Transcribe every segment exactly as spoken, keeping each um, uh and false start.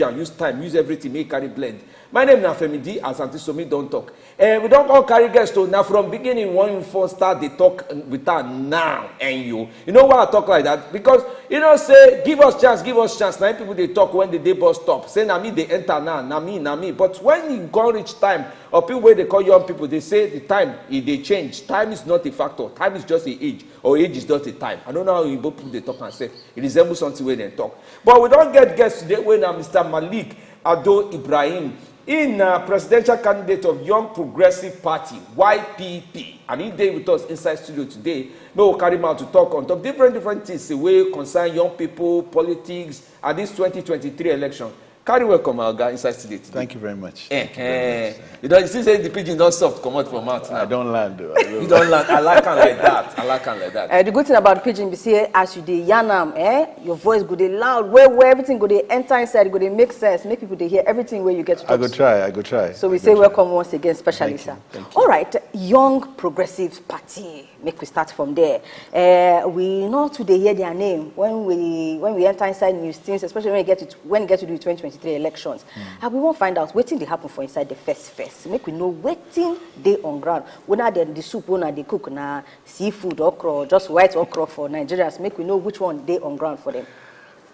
and use time, use everything, make e carry blend. My name na Femi D, as Aunty Somi don talk. Eh, we don come carry guest o. Na from beginning, one you first start dey talk with am now, and you, you know why I talk like that? Because you know say, "Give us chance, give us chance." Na im people dey talk when they dey bus stop. Say, "Na me dey enter now, na me, na me." But when e come reach time, or people wey dey call young people, they say the time e dey change. Time is not a factor. Time is just a age, or age is just a time. I don't know how Igbo people dey talk and say it resembles something wey dem talk. But we don get guest today wey na Mister Malik Ado Ibrahim. He na presidential candidate of Young Progressive Party, Y P P, and he dey with us inside studio today. Make we carry mouth to talk on top different different things wey concern young people, politics, and this twenty twenty-three election. Carry welcome, our guy, inside studio today. Thank you very much. Eh, Thank you very eh. much. You know, you see say the pidgin don soft comot for mouth now. I don't land though. You don land. I like am like that. I like am like that. Uh, the good thing about pidgin be say, as you dey yarn am, eh, your voice go dey loud well well, everything go dey enter inside, go dey make sense, make people dey hear everything wey you get to talk. I go try. I go try. So we I go say try. Welcome once again, specialist. Thank you. Thank you. All right, Young Progressive Party. Make we start from there. Uh, we know today hear their name when we when we enter inside news things, especially when we get to when we get to the twenty twenty-three elections. And we wan find out wetin dey happen for inside the first first. Make we know wetin dey on ground. Whether dem the soup una dey cook na seafood, okra, just white okra for Nigerians. Make we know which one dey on ground for them.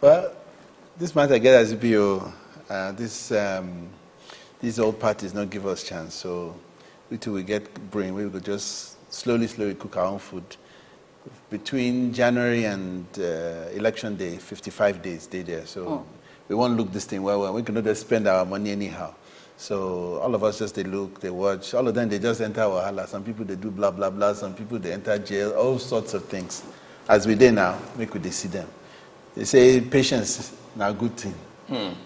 Well, this matter get as e be o. Uh, this um, these old parties not give us chance. So we too we get brain. We go just slowly, slowly cook our own food. Between January and uh, election day, fifty-five days dey there. So we won't look this thing well well. We cannot just spend our money anyhow. So all of us just they look, they watch. All of them they just enter wahala. Some people they do blah blah blah. Some people they enter jail. All sorts of things. As we dey now, make we dey see them. They say patience na good thing.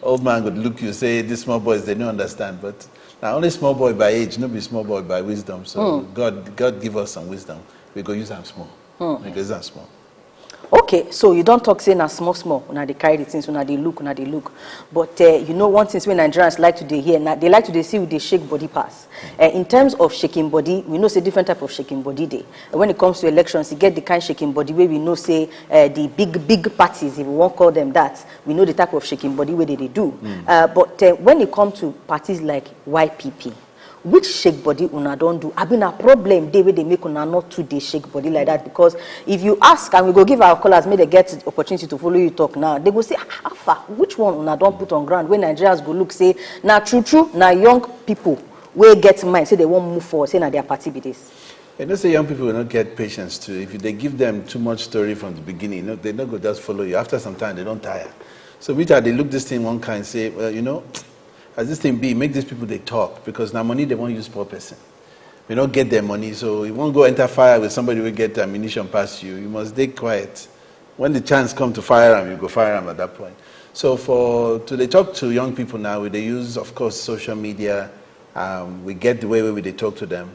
Old man go look you say, "These small boys they don't understand." But now only small boy by age, no be small boy by wisdom. So God, God give us some wisdom. We go use am small. We go use am small. Okay, so you don talk say na small small una dey carry the things, una dey look, una dey look. But uh, you know one thing wey Nigerians like to dey hear, na they like to dey see we dey shake body pass. Uh, in terms of shaking body, we know say different type of shaking body dey. And when it comes to elections, e get the kind shaking body wey we know say uh, the big big parties, if we wan call them that, we know the type of shaking body wey they dey do. Uh, but uh, when it comes to parties like Y P P, which shake body una don do? Abi na problem dey wey dey make una not too dey shake body like that? Because if you ask, and we go give our callers make they get opportunity to follow you talk now, they go say, "Ah, how far? Which one una don put on ground wey Nigerians go look say na true true na young people wey get mind say they wan move forward, say na their party be this." You know, say young people will not get patience too. If they give them too much story from the beginning, you know, they not go just follow you. After some time, they don't tire. So me too, they look this thing one kind, say, "Well, you know, as this thing be, make these people they talk because now money they won't use poor person. We don't get their money, so you won't go enter fire with somebody who get ammunition past you. You must stay quiet. When the chance come to fire them, you go fire them at that point." So for to they talk to young people now, we they use, of course, social media. Um, we get the way we they talk to them.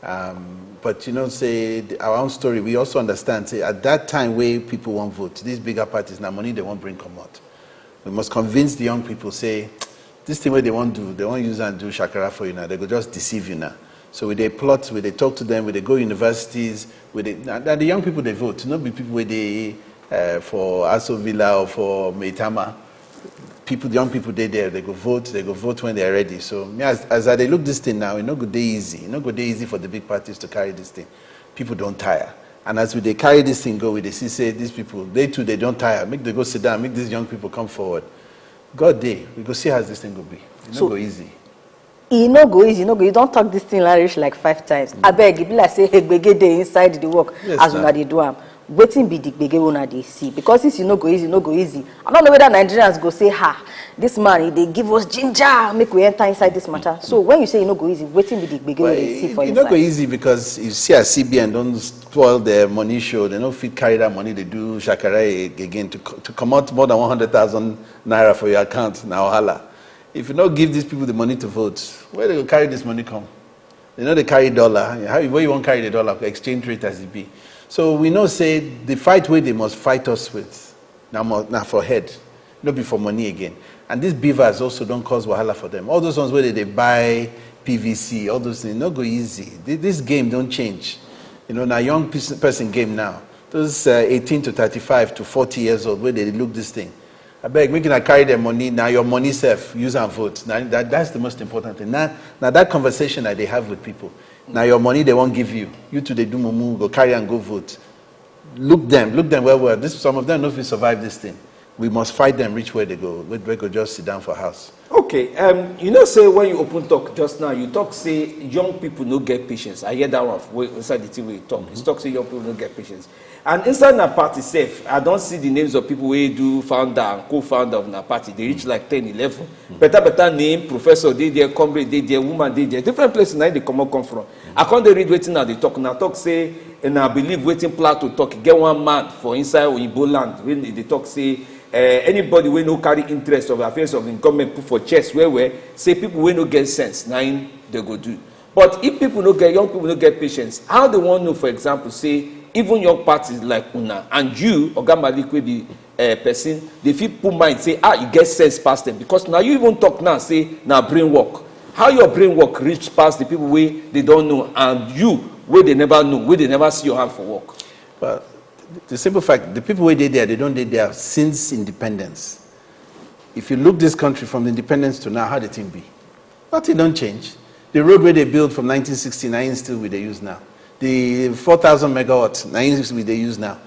Um, but you know, say the, our own story. We also understand say at that time where people won't vote, these bigger parties now money they won't bring come out. We must convince the young people say this thing where they won't do, they won't use and do shakara for you now. They go just deceive you now. So we they plot, we they talk to them, we they go universities, we they and the young people they vote, not be people where they uh, for Aso Villa or for Maitama. People, young people they there, they go vote, they go vote when they're ready. So me as, as I they look this thing now, it not go day easy. It not go day easy for the big parties to carry this thing. People don't tire. And as we they carry this thing go, we they see say these people, they too, they don't tire. Make they go sit down, make these young people come forward. God day, we go see how this thing go be. It not So- go easy. E no go easy, no go. You don talk this thing like reach like five times. Abeg, e be like say egbege dey inside the work Yes, as na. Una dey do am. Wetin be the gbege una dey see? Because since e no go easy, no go easy. I don't know whether Nigerians go say, "Ha, this man, he dey give us ginger, make we enter inside this matter." So when you say e no go easy, wetin be the gbege wey dey see for It not go inside? Easy because you see as C B N don't spoil their money show. They don't fit carry that money. They do shakara again to co- to come out more than one hundred thousand naira for your account now, hala. If you not give these people the money to vote, where they go carry this money come? They know they carry dollar. How where you won't carry the dollar? Exchange rate as it be. So we know say the fight way they must fight us with now, now for head, not be for money again. And these beavers also don't cause wahala for them. All those ones where they, they buy P V C, all those things, not go easy. Thi- This game don't change. You know, now young pers- person game now. Those uh, eighteen to thirty-five to forty years old, where they look this thing. Abeg, make una carry dem money. Na your money sef, use am vote. Na that, that's the most important thing. Na, na that conversation I dey have with people. Na your money they wan give you. You too dey do mumu, go carry and go vote. Look them, look them well well. This, some of them no fit survive this thing. We must fight them reach where they go. We, we go just sit down for house. Okay, um, you know say when you open talk just now, you talk say young people no get patience. I hear that one wey inside the thing wey you talk. You talk say young people no get patience. And inside na party sef, I don see the names of people wey do founder and co-founder of na party. They reach like ten, eleven. Better, better name, professor dey there, comrade dey there, woman dey there. Different places na im dey comot come from. I come dey read wetin na dey talk. Na talk say and I believe wetin Plato talk. E get one man for inside Oyibo land wey dey talk say uh, anybody wey no carry interest of affairs of im government put for chest well well, say people wey no get sense na im dey go do. But if people no get, young people no get patience, how they wan know, for example, say even young parties like una and you, Oga Malik, wey be uh, person, they fit put mind say, ah, you get sense pass them, because now you even talk now say na brain work. How your brain work reach pass the people wey they don't know and you wey they never know, wey they never see your hand for work? But the simple fact, the people wey dey there, they don dey there since independence. If you look this country from independence to now, how the thing be? Nothing don change. The road wey they build from nineteen sixty, na im still we dey use now. The four thousand megawatt, na im we dey use now.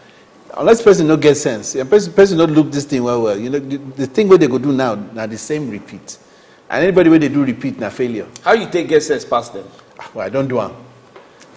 Unless person no get sense, and person, person no look this thing well well. You know, the, the thing wey they go do now, na the same repeat. And anybody wey dey do repeat na failure. How you take get sense pass them? Well, I don do am.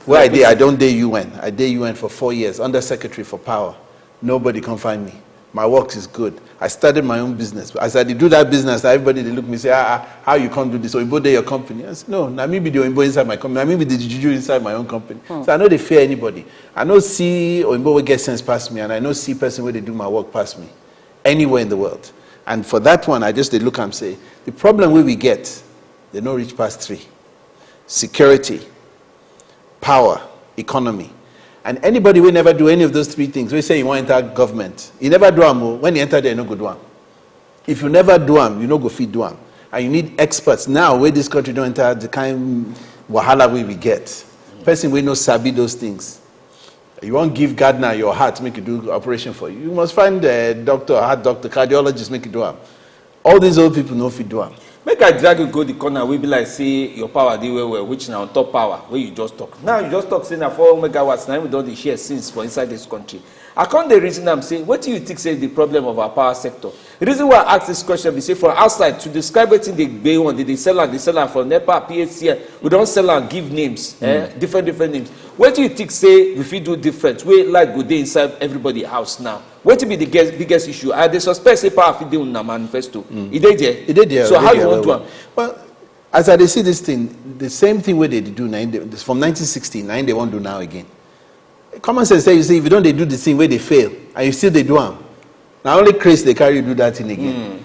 Where I dey, I don dey U N. I dey U N for four years, under secretary for power. Nobody come find me. My work is good. I started my own business. As I dey do that business, everybody dey look me say, ah, ah, how you come do this? Oyibo dey your company? I say, no, na me be the Oyibo inside my company. Na me be the juju inside my own company. So I no dey fear anybody. I no see Oyibo wey get sense pass me, and I no see person wey dey do my work pass me anywhere in the world. And for that one, I just dey look am say, the problem wey we get, they no reach pass three. Security, power, economy. And anybody wey never do any of those three things, wey say you wan enter government, you never do am o. When you enter there, you no go do am. If you never do am, you no go fit do am. And you need experts now wey this country don enter the kind wahala wey we get. Person wey no sabi those things. You wan give gardener your heart make e do operation for you, you must find a doctor, heart doctor, cardiologist make e do am. All these old people no fit do am. Make I drag you go the corner wey be like say your power dey well well, which na on top power wey you just talk. Now you just talk say na four megawatts na im we don dey share since for inside this country. I come dey reason am say, wetin you think say the problem of our power sector? The reason why I ask this question be say for outside to describe wetin dey gbei on, they dey sell am, dey sell am for nepa, P H C L. We don sell am, give names, eh, different different names. Wetin you think say we fit do different wey light go dey inside everybody house now? Wetin be the ge- biggest issue? I dey suspect say power fit dey una manifesto. E dey there. E dey there. So how you wan do am? Well, as I dey see this thing, the same thing wey they dey do na im dey- from nineteen sixty, na im they wan do now again. Common sense say you say if you don dey do the thing wey dey fail and you still dey do am, na only craze dey carry you do that thing again.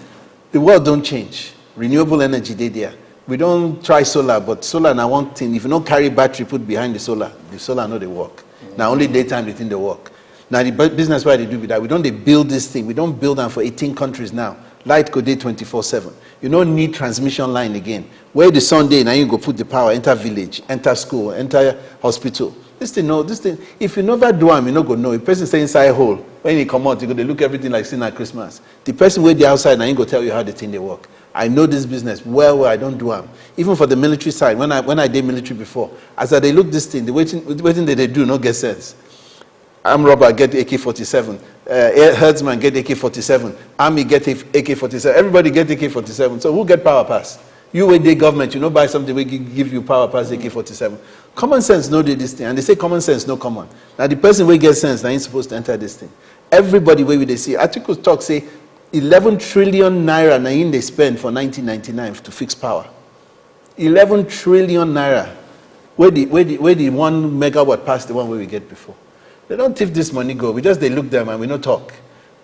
The world don change. Renewable energy dey there. We don try solar, but solar na one thing. If you no carry battery put behind the solar, the solar no dey work. Na only daytime the thing dey work. Na the bu- business wey I dey do be that. We don dey build this thing. We don build am for eighteen countries now. Light go dey twenty-four seven. You no need transmission line again. Where the sun dey, na you go put the power, enter village, enter school, enter hospital. This thing, no, this thing, if you never do am, you no go know. A person say inside hole, when he comot, you go dey look everything like say na Christmas. The person wey dey outside, na him go tell you how the thing dey work. I know this business well well, I don do am. Even for the military side, when I, when I dey military before, as I dey look this thing, the wetin, wetin they dey do no get sense. Armed robber get A K forty-seven, uh, herdsman get A K forty-seven, army get A K forty-seven, everybody get A K forty-seven. So who get power pass? You wey dey government, you no buy something wey gi- give you power pass A K forty-seven. Common sense no dey this thing, and they say common sense no common. Na the person wey get sense na him suppose to enter this thing. Everybody wey we dey see, articles talk say eleven trillion naira na him dey spend for nineteen ninety-nine to fix power. Eleven trillion naira wey the wey the wey the one megawatt pass the one wey we get before. They don thief this money go. We just dey look them and we no talk.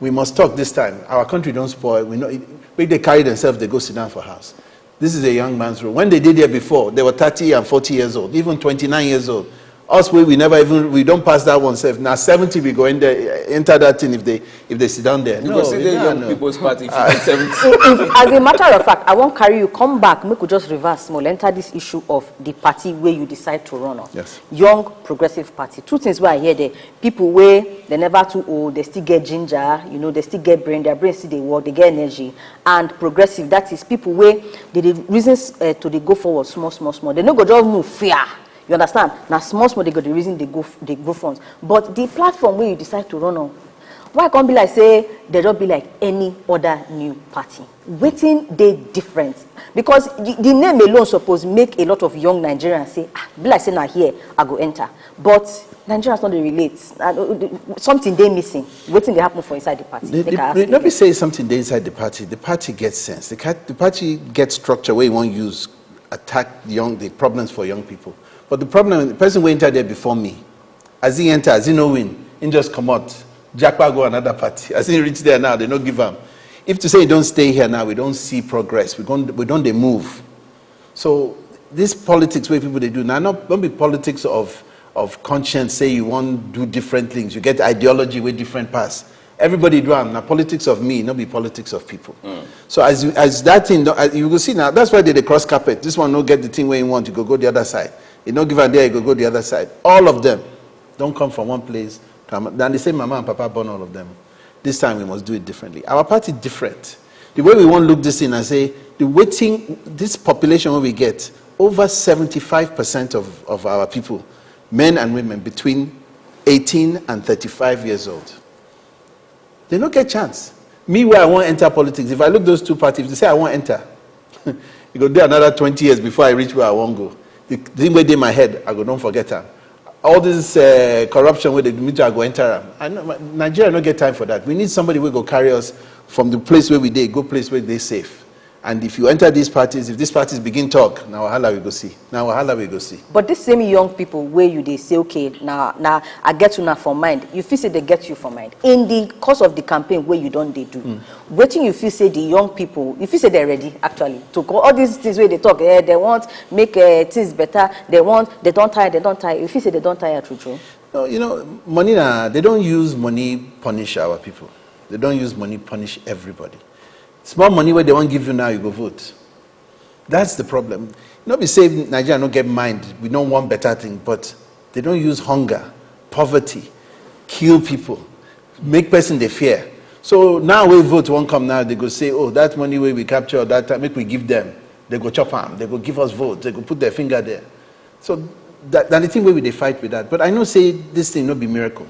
We must talk this time. Our country don spoil. We no make they carry themselves, they go sit down for house. This is a young man's role. When they dey there before, they were thirty and forty years old, even twenty-nine years old. Us, we, we never even, we don't pass that one sef. Now seventy, we go in there, enter that thing if they, if they sit down there. You No, go see we the don't young know. People's Party if you be seventy. If, as a matter of fact, I won't carry you come back. Make we just reverse small. Enter this issue of the party where you decide to run on. Yes. Young Progressive Party. Two things where I hear there. People where they never too old, they still get ginger, you know, they still get brain, their brain still they work, they get energy. And progressive, that is people where they, they reasons uh, to they go forward small, small, small. They no go just move fear. You understand? Now small, small, they go the reason they go, they go funds. But the platform where you decide to run on, why can't be like say they don't be like any other new party? Waiting they different because the, the name alone suppose make a lot of young Nigerians say, ah, be like say now here I go enter. But Nigerians not dey relate. Uh, something they missing. Waiting they happen for inside the party. They, Make they, I ask they you not be this. Say something they inside the party. The party gets sense. The, ca- the party gets structure where you want use attack young the problems for young people. But the problem, the person who entered there before me, as he enter, as he no win, he just come out. Jackpa go another party. As he reach there now, they no give him. If to say you don't stay here now, we don't see progress. We don't we don't they move. So this politics where people they do now, not don't be politics of of conscience. Say you want do different things. You get ideology with different paths. Everybody do am. Now politics of me, not be politics of people. So as you, as that thing, don- as you go see now. That's why they, they cross carpet. This one no get the thing where you want. You go go the other side. You no give am there. You go go the other side. All of them don't come from one place. Come, then they say mama and papa born all of them. This time we must do it differently. Our party different. The way we want look this thing and say the waiting this population where we get over seventy-five percent of, of our people, men and women between eighteen and thirty-five years old, they no get chance. Me where I want enter politics, if I look those two parties, if they say I want enter, it go be another twenty years before I reach where I want go. The thing where dey my head, I go don't forget am. All this uh, corruption where they do me, I go enter am. I know my- Nigeria no get time for that. We need somebody who go carry us from the place where we dey, go place where they safe. And if you enter these parties, if these parties begin talk, now wahala we go see. Now wahala we go see. But this same young people where you they say, okay, now now I get you now for mind. You feel say they get you for mind. In the course of the campaign where you don't they do, waiting you feel say the young people, you feel say they're ready actually to go. All these things where they talk, eh, they want make uh, things better. They want, they don't tire, they don't tire. You feel say they don't tire, true, true. No, you know, money na they don't use money punish our people. They don't use money punish everybody. Small money where they won't give you now, you go vote. That's the problem. No be say Nigeria no get mind. We don't want better thing, but they don't use hunger, poverty, kill people, make person they fear. So now we vote won't come now. They go say, oh, that money where we capture that time, make we give them. They go chop am. They go give us vote. They go put their finger there. So that, that the thing where we they fight with that. But I know say this thing no be miracle.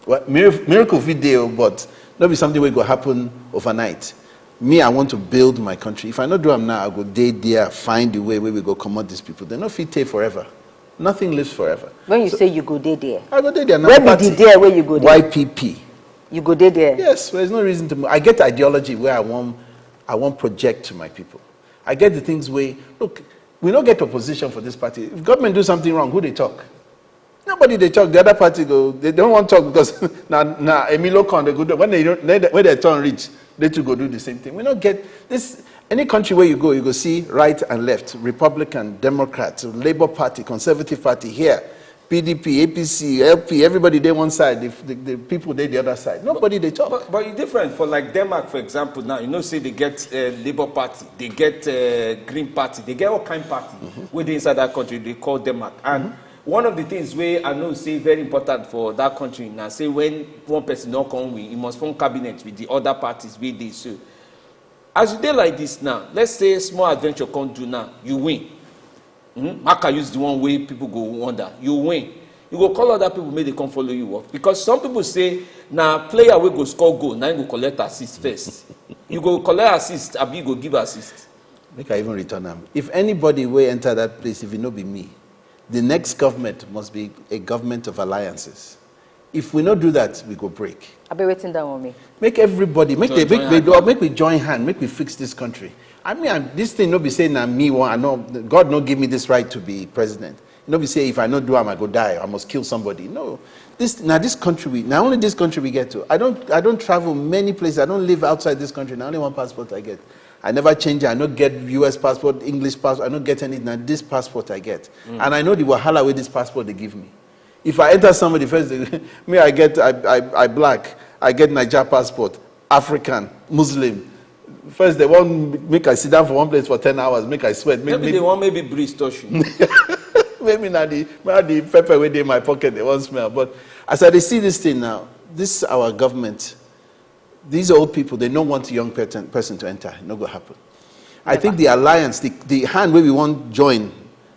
Well, miracle, miracle fit dey, but not be something will go happen overnight. Me, I want to build my country. If I not do am now, I go day there, find the way where we go come out these people. They no fit take forever. Nothing lives forever. When you say you go there, there, I go there there now. Where be the there where you go there? Y P P. You go there, there. Yes, there's no reason to move. I get ideology where I want, I want project to my people. I get the things where look. We don't get opposition for this party. If government do something wrong, who they talk? Nobody they talk. The other party go. They don't want talk because now now Emilio Con they go do when they don't- when they, when they turn rich, they too go do the same thing. We don't get this. Any country where you go, you go see right and left, Republican, Democrat, Labour Party, Conservative Party here, P D P, A P C, L P. Everybody they one side. The, the, the people they the other side. Nobody they talk. But, but it's different for like Denmark, for example. Now you know, say they get uh, Labour Party, they get uh, Green Party, they get all kind party. Where they inside that country, they call Denmark. And one of the things where I know say very important for that country now, say when one person don't come win, he must form cabinet with the other parties. Where they so as you dey like this now, let's say small adventure come do now, you win. Hmm? Maka use the one way people go wonder. You win. You go call other people make they come follow you work because some people say now player will go score goal, now you go collect assist first. You go collect assist, abi you go give assist. Make I even return am. If anybody will enter that place, if it no be me, the next government must be a government of alliances. If we not do that, we go break. I be waiting down on me. Make everybody, make So they join make, we hand do, now. Make we join hand, make we fix this country. I mean, I'm, this thing no be saying na me one. I know God no give me this right to be president. No be say if I no do am, I go die. I must kill somebody. No, this now this country we now only this country we get to. I don't I don't travel many places. I don't live outside this country. Now only one passport I get. I never change. I no get U S passport, English passport. I no get any. Now this passport I get, and I know the wahala with this passport they give me. If I enter somebody first, they, me, I get, I, I, I black, I get Niger passport, African, Muslim. First, they want make I sit down for one place for ten hours, make I sweat, make, Maybe make, they want maybe breeze touch you. maybe na the, na the pepper wey dey my pocket they wan smell. But as I dey see this thing now, this our government, these old people, they no want young person, person to enter. E no go happen. I think the alliance, the, the hand wey we wan join,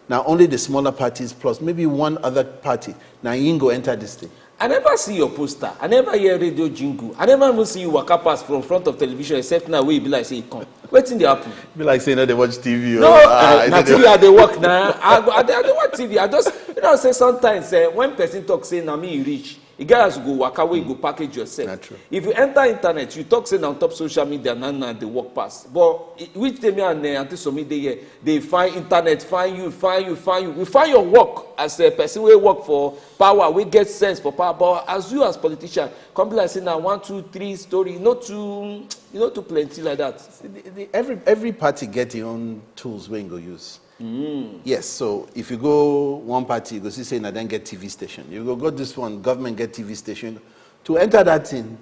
na only the smaller parties plus maybe one other party, na im go enter this thing. I never see your poster. I never hear radio jingle. I never even see you waka pass from front of television except now wey e be like say you come. Wetin dey happen? Be like say you no dey watch T V. No, ah, na T V I dey work na. I, go- I, dey, I dey watch T V. I just, you know, say sometimes eh, when person talk say na me you reach, e get as you go waka wey you go package yourself. Na true. If you enter internet, you talk say na on top social media na na dey work pass. But e- which day me and uh, Auntie Somi dey here, dey find internet, find you, find you, find you. We find your work as a person wey work for power, wey get sense for power. But as you as politician, come be like say na one, two, three story, e no too, e no too plenty like that. The, the, every every party get their own tools wey e go use. Yes, so if you go one party, you go see say na dem get T V station. You go go this one, government get T V station. To enter that thing,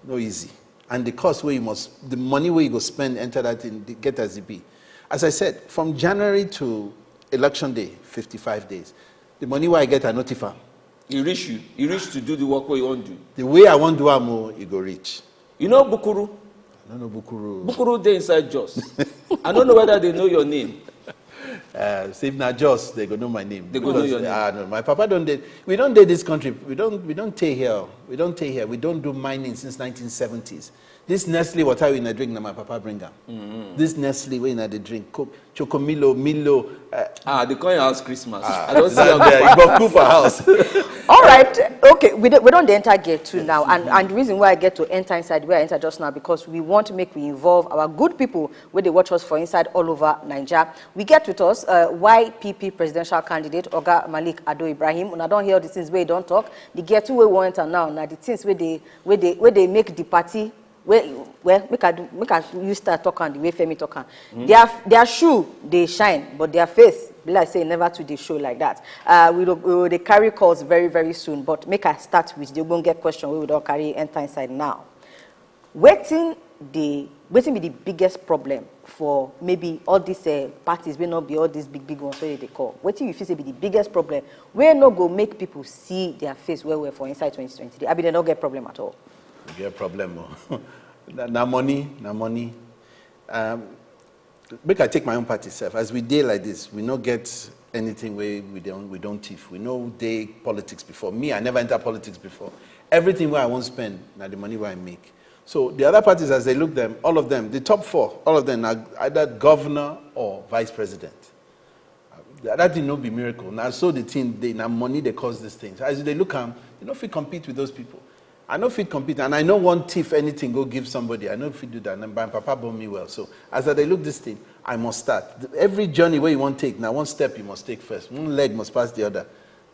no easy. And the cost wey you must, the money wey you go spend enter that thing, dey get as e be. As I said, from January to election day, fifty-five days. The money wey I get, I no thief am. E reach you. E reach to do the work wey you wan do. The way I wan do am o, e go reach. You know Bukuru? I no know Bukuru. Bukuru dey inside Jos. I no know whether they know your name. Uh, so if na Jos, they go know my name. They go know Because, your name. Ah, no, my papa don dey. We don dey this country. We don we don tey here. We don tey here. We don do mining since nineteen seventies. This Nestle water wey una drink na my papa bring am. This Nestle wey una dey drink, Coke, Chocomilo, Milo. Uh, Ah, they come your house Christmas. I don't see how they Igbo cook for house. All right, okay, we, don- we don't dey enter gate two now, and, and the reason why I get to enter inside where I enter just now because we want to make we involve our good people where they watch us for inside all over Nigeria. We get with us uh, Y P P presidential candidate Oga Malik Ado Ibrahim. Una don hear the things where he don talk. The gate two wey we wan enter now na the things where they where they where they make the party Well, well, make I do, make I you start talk am the way Femi talk am. Mm. Their their shoe dey shine, but their face be like say e never too dey show like that. Uh, we dey we dey carry calls very very soon, but make I start with the ogbonge question wey we don carry enter inside now. Wetin dey wetin be the biggest problem for maybe all these uh, parties wey no be all these big big ones wey dey call? Wetin you feel say be the biggest problem wey no go make people see their face well well for inside twenty twenty-three? Abi dem no get problem at all? We get problem o. na, na money, na money. Um, make I take my own party sef. As we dey like this, we no get anything wey we don we don thief. We no dey politics before. Me, I never enter politics before. Everything wey I wan spend na the money wey I make. So the other parties, as they look them, all of them, the top four, all of them na either governor or vice president. That, that thing no be miracle. Na so the thing dey, na money dey cause these things. As you dey look am, you no fit compete with those people. I no fit compete, and I no wan thief anything go give somebody. I no fit do that. And my papa born me well. So as I dey look this thing, I must start. Every journey wey you wan take, na one step you must take first. One leg must pass the other.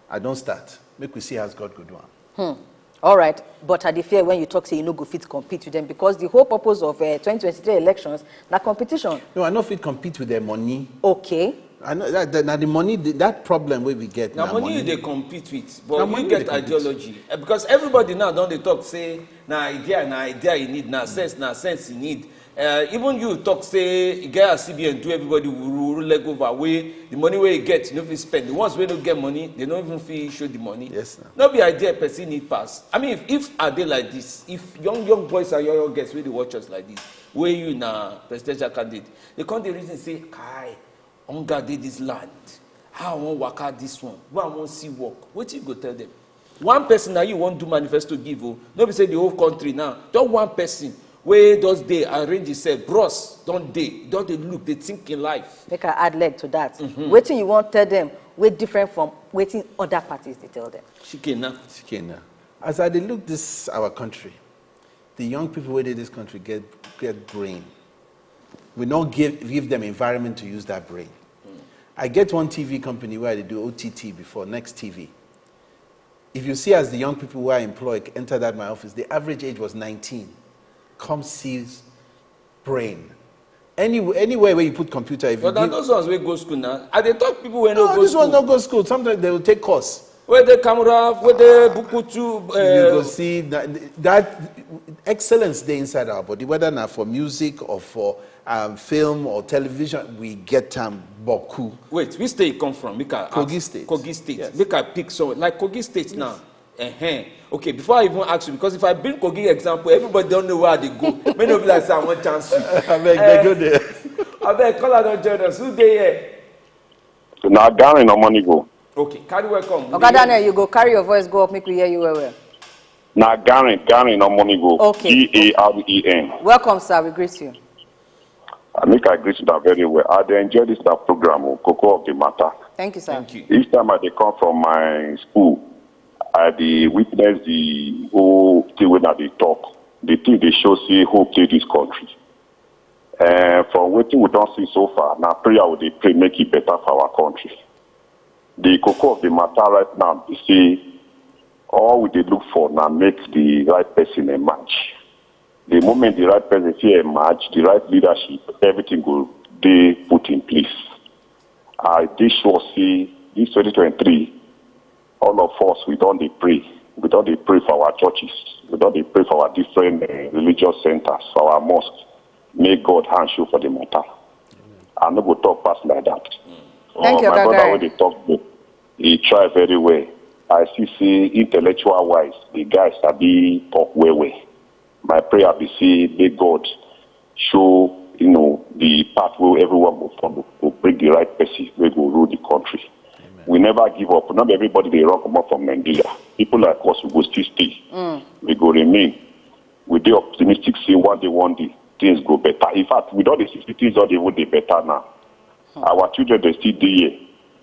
I don start. Make we see as God go do am. All right, but I dey fear when you talk say you no go fit compete with them because the whole purpose of uh, twenty twenty-three elections na competition. No, I no fit compete with their money. Okay. I know that, that na the money the, that problem wey we get. Na na money you dey compete with, but Na you money you get dey compete. Ideology. Eh, because everybody now don dey talk say na idea, na idea you need, na sense, na sense you need. Uh, even you talk say e get as C B N do everybody wuru wuru leg over wey the money wey you get you no fit spend. The ones wey no get money, they no even fit show the money. Yes, na. No be idea person need pass. I mean, if, if I dey like this, if young young boys and young young girls wey dey watch us like this, wey you na presidential candidate, they come dey reason say, kai, hunger dey this land. How I wan waka this one? Where I wan see work? Wetin you go tell them? One person na you wan do manifesto give o. No be say the whole country now. Just one person wey just dey arrange himself. Bros don dey, don dey look, dey think in life. Make I add leg to that. Mm-hmm. Wetin you wan tell them wey different from wetin other parties dey tell them? Shikena. Shikena. As I dey look this our country, the young people wey dey this country get get brain. We no give give them environment to use that brain. Mm. I get one T V company where I do O T T before, Next T V. If you see as the young people who I employ enter that my office, the average age was nineteen. Come see brain. Any, anywhere where you put computer, if but you give, those ones wey go school now, I dey talk people wey no, no go this school. One no go school. Sometimes they will take course. Where the camera, where the bukutu. You go see that, that excellence dey inside our body, whether na for music or for um, film or television, we get am boku. Wait, which state you come from? Make I ask. Kogi State. Kogi State. Yes. Make I pick some, like Kogi State now. Uh-huh. Okay, before I even ask you, because if I bring Kogi example, everybody don't know where they go. May not be like say I want chance you. Abeg, dey go there. Abeg, caller don join us. Who dey here? Na Garen Omonigo. Okay, carry welcome. Oga Daniel, you go carry your voice go up, make we hear you well well. Na Garen, Garen Omonigo. Okay. G A R E N. Welcome, sir. We greet you. I make I greet una very well. I dey enjoy this na program, o, Koko of the Matter. Thank you, sir. Thank you. Each time I dey come from my school, I dey witness the whole thing wey una dey talk. The thing dey show say hope dey this country. Uh, from wetin we don see so far, na prayer we dey pray make e better for our country. The koko of the matter right now be say all we dey look for na make the right person emerge. The moment the right person fit emerge, the right leadership, everything go dey put in place. I dey sure say this twenty twenty-three, all of us, we don dey pray. We don dey pray for our churches. We don dey pray for our different uh, religious centers, for our mosques. Make God hand show for the matter. I no go talk pass like that. Thank you, My Oga brother Garen. Wey dey talk, go, he try very well. I see say intellectual wise, the guy sabi talk well well. My prayer be say make God show you know the path wey everyone go follow, go bring the right person wey go rule the country. We never give up. Not everybody dey run comot from Nigeria. People like us, we go still stay. We go remain. We dey optimistic say one day, one day, things go better. In fact, we don dey see things don dey even dey better now. Our children dey still dey here.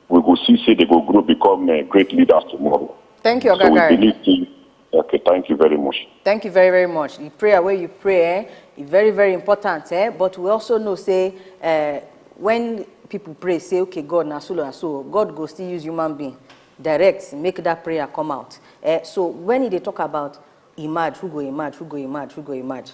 We go see say they go grow become uh, great leaders tomorrow. Thank you, Oga So we Garen. believe say, okay, thank you very much. Thank you very, very much. The prayer where you pray, eh, is very, very important, eh? But we also know say uh, when people pray, say, okay, God, na so and so, God go still use human being, direct, make that prayer come out. Eh, so when they talk about emerge, who go emerge, who go emerge, who go emerge,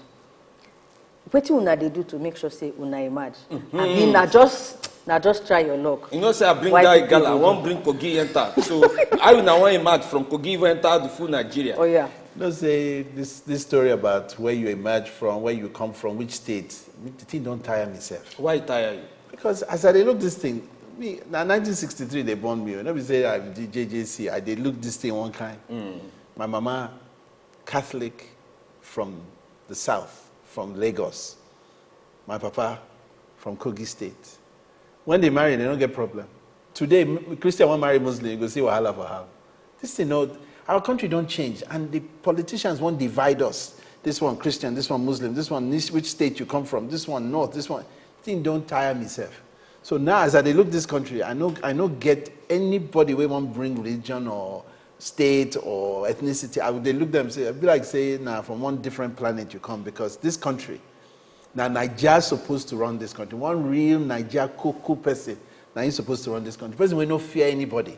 wetin una dey do to make sure say una emerge? I mean, na just, na just try your luck. You know say I bring Why that people gala, I dey wan bring Kogi enter. So how una wan emerge from Kogi even enter the full Nigeria? Oh yeah. You know say this this story about where you emerge from, where you come from, which state, the thing don tire me sef. Why tire you? Because as I dey look this thing, me na nineteen sixty-three they born me. No be say I be J J C. I dey look this thing one kind. My mama, Catholic from the south, from Lagos. My papa from Kogi State. When they marry, they don't get problem. Today, m- Christian wan marry Muslim, you go see wahala for how. This thing, no, our country don't change, and the politicians won't divide us. This one Christian, this one Muslim, this one this, which state you come from, this one North, this one. Thing don't tire me sef. So now, as I dey look this country, I know I no get anybody wey wan bring religion or state or ethnicity. I would dey look them say, I be like say na from one different planet you come, because this country, now Nigeria supposed to run this country. One real Nigeria cool cool person, now he's supposed to run this country. Person wey no fear anybody.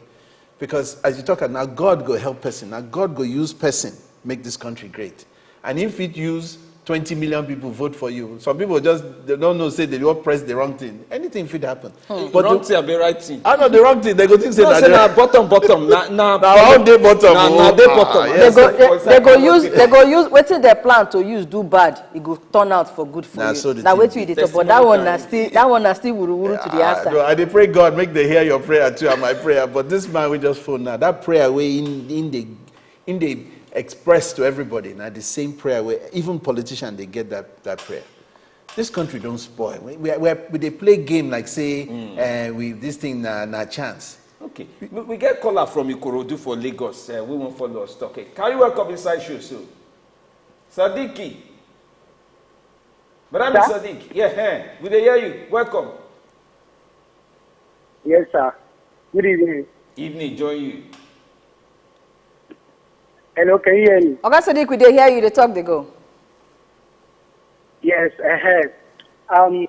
Because as you talk, now God go help person. Now God go use person make this country great. And if it use twenty million people vote for you, some people just they don't know say they will press the wrong thing. Anything fit happen. But Wrong the, thing, I be right thing. I know the wrong thing. They go think say No, na say the- na bottom, bottom. Na na Na our own dey bottom, Na oh. na dey Ah, bottom. yes. They go, they, Because they go I use, dey- they go use wetin they plan to use do bad. It go turn out for good for Na you. so the Now thing wait be. till they talk, but that one na Testimony still, that one na still wuru wuru to the Ah, answer. no, I dey pray God make they hear your prayer too and my prayer. But this man we just phone now, that prayer we in in the in the express to everybody. Now the same prayer where even politician they get that that prayer. This country don't spoil. We we, we, we they play game like say uh, we this thing na na chance. Okay, we, we get caller from Ikorodu for Lagos. Uh, we won't follow us talk. Okay. Carry welcome inside show so. Sadiki. Brother Sir? Sadiq, yeah, hey, we dey hear you. Welcome. Yes, sir. Good evening. Evening, join you. Hello, can you hear me? Oga Sadiq, we dey hear you. They talk, they go. Yes, ahead. Um,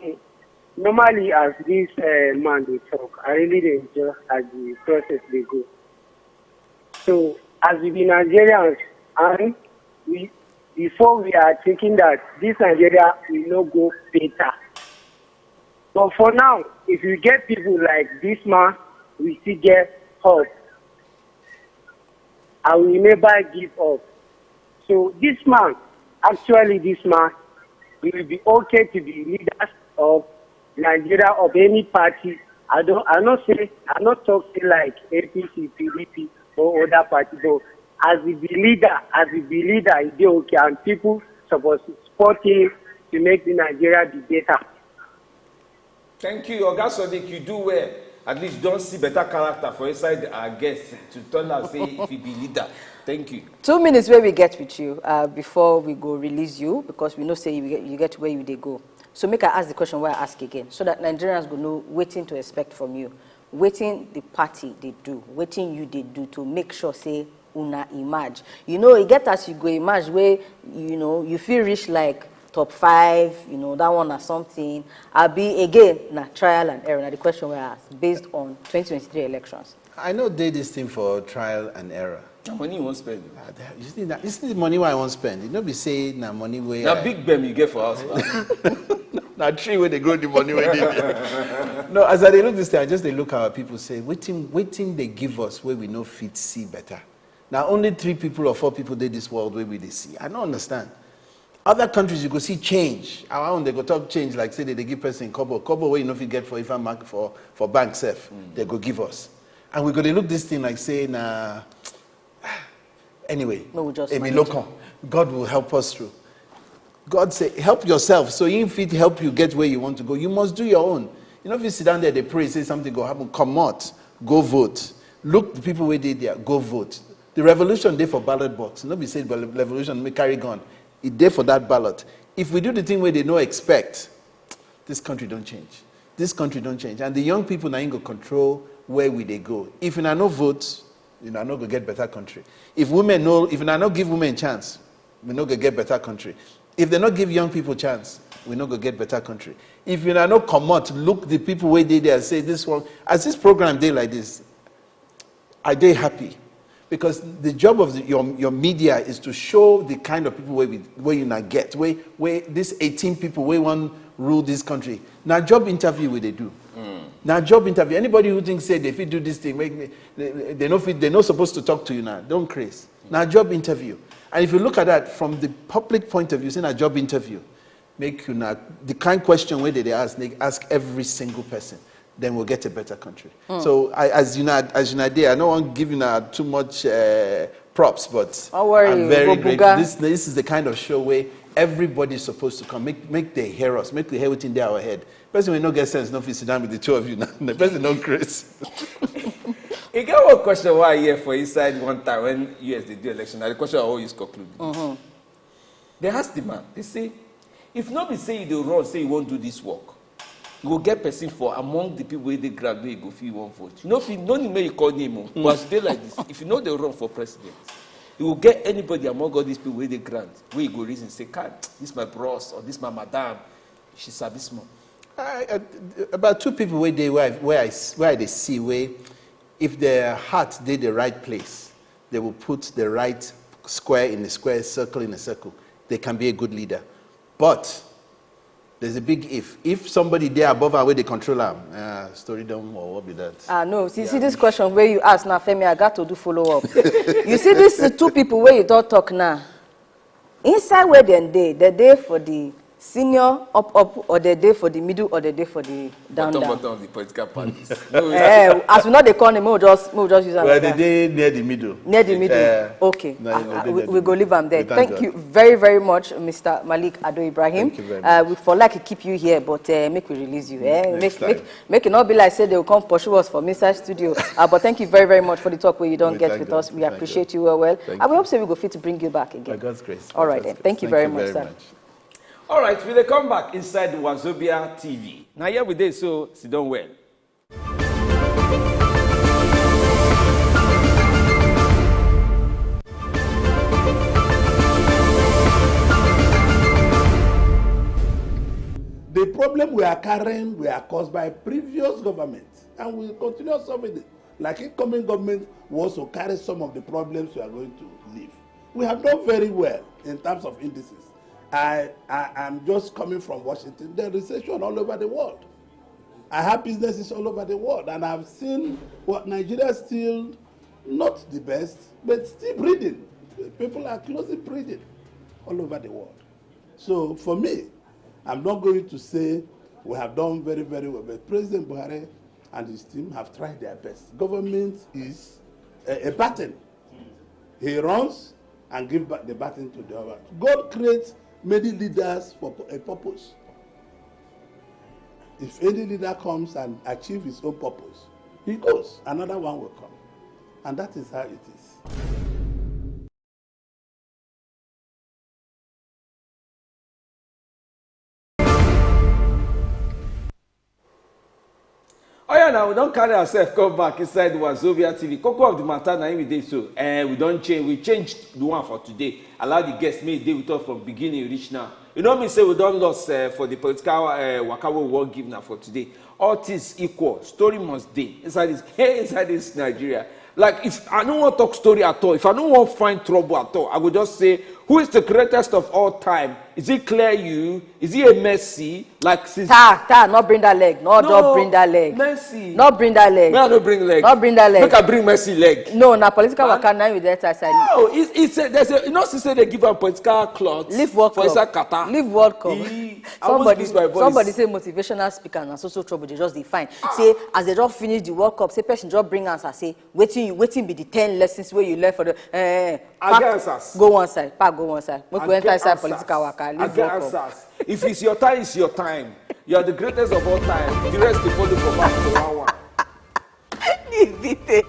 normally, as this uh, man they talk, I really dey enjoy as the process they go. So, as we be Nigerians, and we before we are thinking that this Nigeria will not go better. But for now, if you get people like this man, we still get hope. and we never give up. So this man, actually this man, he will be okay to be leaders of Nigeria, of any party. I don't, I not say, I not talk say like A P C, P D P or other party, but as he be leader, as he be leader, he dey okay, and people suppose support him to make the Nigeria be better. Thank you, Oga Sodiq. You do well. At least you don see better character for inside our guest to tell us say if he be leader. Thank you. Two minutes wey we get with you uh, before we go release you, because we know say you get, you get where you dey go. So make I ask the question wey I ask again, so that Nigerians go know wetin to expect from you. Wetin the party dey do, wetin you dey do to make sure say una emerge? You know, e get as you go emerge wey, you know, you fit reach like top five, you know, that one na something. Abi again na trial and error? Na the question wey I ask based on twenty twenty-three elections. I no dey this thing for trial and error. Na money you wan spend. Ah, you see, na, you see the money wey I wan spend. E no be say na money wey. Na I big bem you get for house, man. Na tree wey dey grow the money wey dey there. No, as I dey look this thing, I just dey look our people say, wetin, wetin dey give us wey we no fit see better? Na only three people or four people dey this world wey we dey see. I no understand. Other countries, you go see change. Our own, they go talk change like say they dey give person kobo, kobo wey you no fit get for Ifa Mark for for bank sef. They go give us, and we go dey look this thing like say na anyway. No, we just ebi manage. Lokan. God will help us through. God say, help yourself. So he fit help you get where you want to go. You must do your own. You know, if you sit down there, they pray, say something go happen. Come out, go vote. Look the people wey dey there, go vote. The revolution dey for ballot box. No be say the revolution may carry gun. E dey for that ballot. If we do the thing wey they no expect, this country don change. This country don change. And the young people na im go control where we dey go. If una no vote, una no go get better country. If women no, if una no give women chance, we no go get better country. If they no give young people chance, we no go get better country. If una no comot, look the people wey dey there, say this one, as this program dey like this, I dey happy because the job of the, your your media is to show the kind of people wey we wey una get, wey wey these eighteen people wey wan rule this country. Na job interview we dey do. Na job interview. Anybody who thinks say they fit do this thing, make me, they, they no fit, they no supposed to talk to you now. Don't craze. Na job interview. And if you look at that from the public point of view, say na job interview. Make you na the kind question wey they dey ask, they ask every single person. Then we'll get a better country. So I, as you know, as you know, I no wan give una too much uh, props, but don't worry, I'm very grateful. This this is the kind of show where everybody is supposed to come. Make make they hear us. Make they hear wetin dey our head. Person wey no get sense no fit sit down with the two of you now. The person no craze. E get one question wey I hear for inside one time when U S dey do election. Na the question I always conclude. They ask the man, they say, if no be say you dey run, say you wan do this work, you go get person for among the people wey dey ground wey you go fit wan vote. You no fit, no need make you call name o. But as you dey like this, if you no dey run for president, you go get anybody among all these people wey dey ground wey you go reason say, kai, this my bros or this my madam, she sabi small. I, I, about two people wey dey where I, where I, where I dey see wey if their heart dey the right place, they will put the right square in a square, circle in a circle. They can be a good leader. But there's a big if. If somebody there above am wey dey control am, ah, story don or what be that? Ah no, see, see this question wey you ask now, Femi, I got to do follow up. You see these two people wey you don talk now, inside where dem dey, dem dey for the senior up up, or dem dey for the middle, or dem dey for the down down. Bottom of the political parties. No, eh, as we no dey call name, make we just make we just use am like that. Well, they dey near the middle. Near the middle. Okay. We go leave am there. Thank you very very much, Mister Malik Ado Ibrahim. Thank you very much. We for like keep you here, but uh, make we release you. Eh? Make make e no be like say they will come pursue us from inside studio. Uh, but thank you very very much for the talk wey you don get with us. We appreciate you well well. And we hope say we go fit to bring you back again. By God's grace. All right then. Thank you very much, sir. All right, we dey come back inside the Wazobia T V. Now here we dey, so sit down well. The problem we are carrying, we are caused by previous governments, and we continue solving it. Like incoming government, we also carry some of the problems we are going to leave. We have done very well in terms of indices. I, I am just coming from Washington. There is recession all over the world. I have businesses all over the world, and I've seen what Nigeria still Not the best, but still breeding. People are closely breeding all over the world. So for me, I'm not going to say we have done very, very well, but President Buhari and his team have tried their best. Government is a, a baton. He runs and give back the baton to the other. God creates many leaders for a purpose. If any leader comes and achieves his own purpose, he goes, another one will come. And that is how it is. Oh yeah, now we don carry ourselves come back inside the Wazobia T V. Koko of the matter na im we dey so. Eh, we don change, we changed the one for today. Allow the guests make e dey with us from beginning reach now. You know me say we don lost uh, for the political uh, waka wey we wan give na for today. All things equal, story must dey inside this inside this Nigeria. Like if I no wan talk story at all, if I no wan find trouble at all, I go just say who is the greatest of all time? Is it Claire you? Is it a Messi? Like since Ta, ta, not bring that leg. No, no, don't bring that leg. Messi. Not bring that leg. May I no bring leg. Not bring that leg. Make I bring Messi leg. No, na political waka na with that side. No, it's it's a, there's a you know she say they give am political cloth. Leave World for Cup. Inside Qatar. Leave World Cup. Ee, I almost lose my voice. Somebody say motivational speaker na so so trouble dey just dey find. Say as they don finish the World Cup, say person just bring answer say wetin you wetin be the ten lessons wey you learn for the. Eh, I get answers. Go one side, pack go one side. Make we I enter get inside answers. Political waka. I Leave get World Cup. Answers. If it's your time, it's your time. You are the greatest of all time. The rest dey follow for back for one one. Leave it.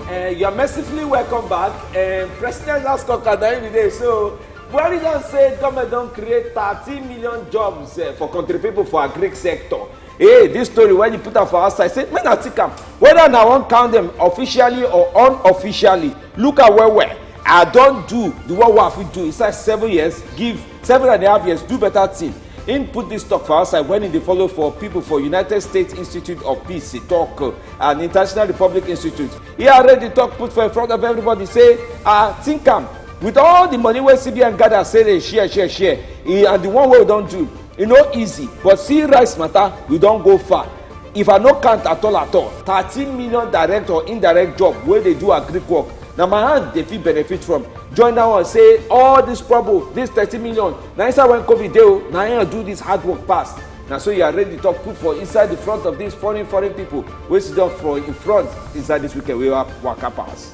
Uh, you are mercifully welcome back. Uh, President last conquer na him dey so Buhari don say government don create thirteen million jobs uh, for country people for agric sector. Hey, this story when you put am for outside say make na think am whether na wan count them officially or unofficially. Look am well well. I don do the one wey I fit do inside seven years give seven and a half years do better thing. Im put dis tok for outside wen e dey follow for pipo for United States Institute of Peace, tok, and International Republic Institute. E arrange di tok put for in front of everybody say, ah, tink am, wit all di money wey C B N gada say dey share share share, e and di one wey we don do, e no easy, but see rice mata, we don go far. If I no count at all at all, thirteen million direct or indirect job wey dey do agric work, na my hand dey fit benefit from. Join dat one say all dis trouble, dis thirty million, na inside wen covid dey o, na im do dis hard work pass. Na so you arrange di tok put for inside di front of dis foreign foreign pipo wey sidon for im front inside dis weekend wey waka pass.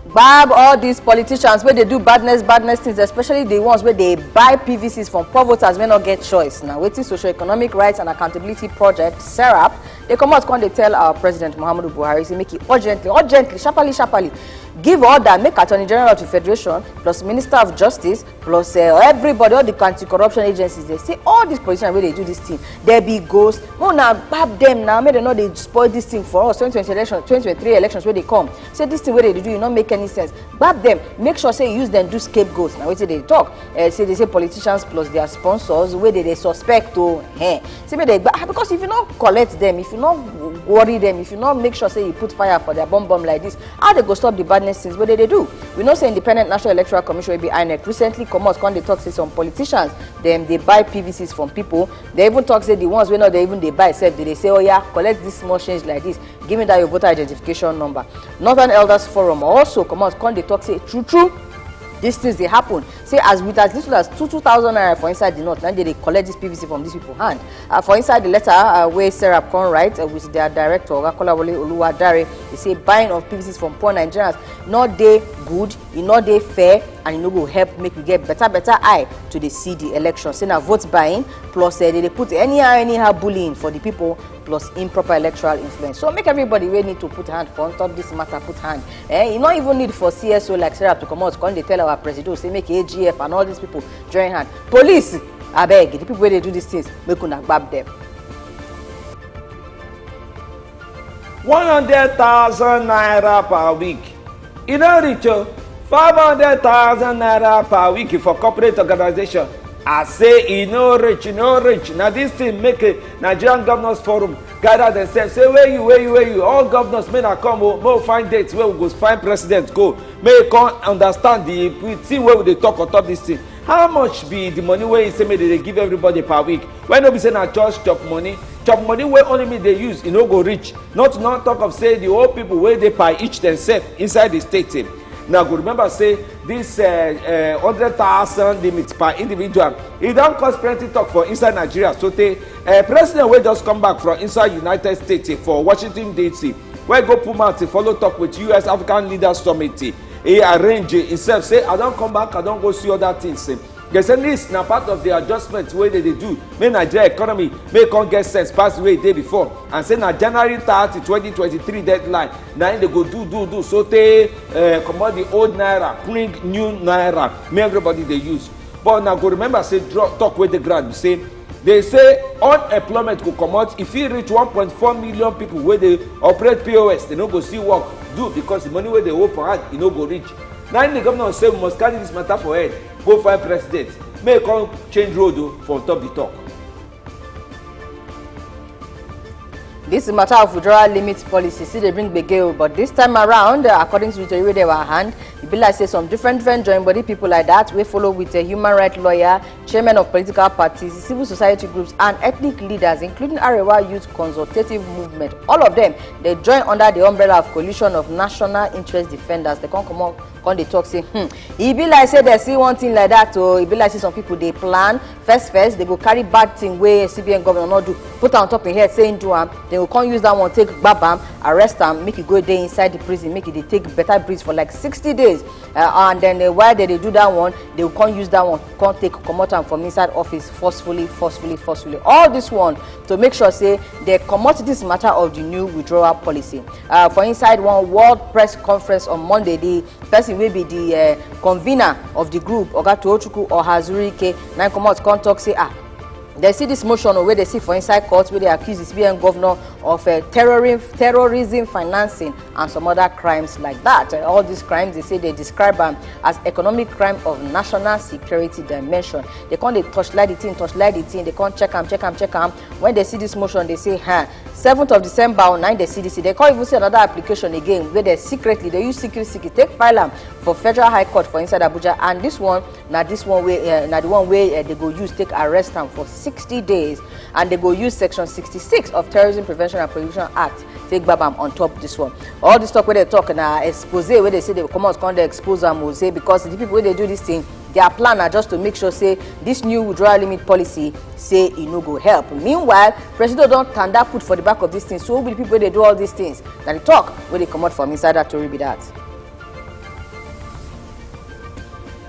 Gbab all these politicians wey dey do badness badness things, especially the ones wey dey buy P V Cs from poor voters wey no get choice. Na wetin Socio-Economic Rights and Accountability Project, serap, dey comot come dey tell our president Muhammadu Buhari say make e urgently, urgently, sharparly, sharparly give order make Attorney General of the Federation plus Minister of Justice plus uh, everybody, all the anti-corruption agencies, they say all these politicians wey dey do this thing, they be ghost. Make una gbab them now, make dem no dey spoil this thing for us. Twenty twenty election, twenty twenty-three elections wey dey come, say this thing wey dey do, e no make any sense. Gbab them, make sure say you use them do scapegoats. Na wetin dey talk. Uh, say they say politicians plus their sponsors wey dey dey suspect o. Eh. Say make they gba, ah, because if you no collect them, if you no worry them, if you no make sure say you put fire for their bum bum like this, how they go stop the badness things wey dey dey do? We know say Independent National Electoral Commission wey be inec recently comot come dey talk say some politicians dem dey buy P V Cs from people. They even talk say the ones wey no dey even dey buy sef dey dey say, oya, collect this small change like this, give me that your voter identification number. Northern Elders Forum also comot come dey talk say true true these things dey happen. Say as with as little as two two thousand naira for inside the north, na dey dey collect this P V C from these people hand. Uh, for inside the letter uh, wey serap come write uh, with their director, Oga Kolawole Oluwadare, e say buying of P V Cs from poor Nigerians no dey good, e no dey fair, and e no go help make we get better better eye to dey see the election. Say na vote buying plus uh, they dey put anyhow anyhow bullying for the people plus improper electoral influence. So make everybody wey need to put hand for on top this matter put hand. Eh, e no even need for C S O like serap to comot come dey tell our presido say make A G F and all these people join hand. Police, abeg, the people wey dey do these things, make una gbab them. One hundred thousand naira per week. E no reach o. Five hundred thousand naira per week for corporate organization. I say e no reach, e no reach. Na this thing make eh, Nigerian Governors Forum gather themselves say where you, where you, where you. All governors make na come o, make we find date wey we go find president go. Make e come understand the thing wey we dey talk on top this thing. How much be the money wey e say make dem dey give everybody per week? Wey no be say na just chop money, chop money wey only me dey use, e no go reach. Not to not talk of say the whole people wey dey per each themselves inside the state. Eh, na go remember say this uh, uh, hundred thousand limit per individual, e don cause plenty talk for inside Nigeria. So tey uh, president wey just come back from inside United States, eh, for Washington D C, wey go put mouth to follow talk with U S African Leaders Summit, eh, e arrange himself say, "I don come back, I don go see other things." Eh, they say this na part of the adjustment wey they dey do, make Nigeria economy make come get sense pass the way e dey before, and say na January thirty, twenty twenty-three deadline na im dey go do do do so tey uh, comot the old naira, bring new naira, make everybody dey use. But una go remember say talk wey dey ground be say, they say unemployment go comot if e reach one point four million people wey dey operate P O S, they no go see work do because the money wey dey hold for hand, e no go reach. Na im the governor say we must carry this matter for head, go find president, make e come change road o for on top the talk. This matter of withdrawal limit policy still dey bring gbege o, but this time around, uh, according to the tori wey dey our hand, e be like say some different different join body people like that wey follow with a human rights lawyer, chairman of political parties, civil society groups and ethnic leaders including Arewa Youth Consultative Movement, all of them dey join under the umbrella of Coalition of National Interest Defenders. They come comot come dey talk say, hmm, e be like say dem see one thing like that o. E be like say some people dey plan. First first, dem go carry bad thing wey C B N governor no do, put am on top im head say im do am. Dem go come use that one take gbab am, arrest am, make e go dey inside the prison, make e dey take better breeze for like sixty days. Uh, and then uh, while dem dey do that one, dem go come use that one come take comot am from inside office forcefully, forcefully, forcefully. All this one to make sure say dem comot this matter of the new withdrawal policy. Uh, for inside one world press conference on Monday, the person wey be the uh, convener of the group, Oga Tochukwu Ohazurike, na im comot come talk say, ah, dem see this motion wey dem see for inside court wey dey accuse the C B N governor of uh, terrorism, terrorism financing and some other crimes like that. Uh, all these crimes, they say they describe am as economic crime of national security dimension. They come dey torchlight the thing, torchlight the thing, they come check am, check am, check am. When they see this motion, they say, huh, seventh of December, on nine the C D C, they come even see another application again where they secretly, they use secret secret, take file am for Federal High Court for inside Abuja. And this one, na this one wey, uh, na the one wey uh, they go use take arrest am for sixty days, and they go use section sixty-six of Terrorism Prevention and Prohibition Act take gbab am on top this one. All this talk wey they talk na expose wey they say they comot come dey expose am o, say because the people wey dey do this thing, their plan na just to make sure say this new withdrawal limit policy say e no go help. Meanwhile, Presido don tanda put for the back of this thing. So who be the people wey dey do all these things? Na the talk wey dey comot from inside that tori be that.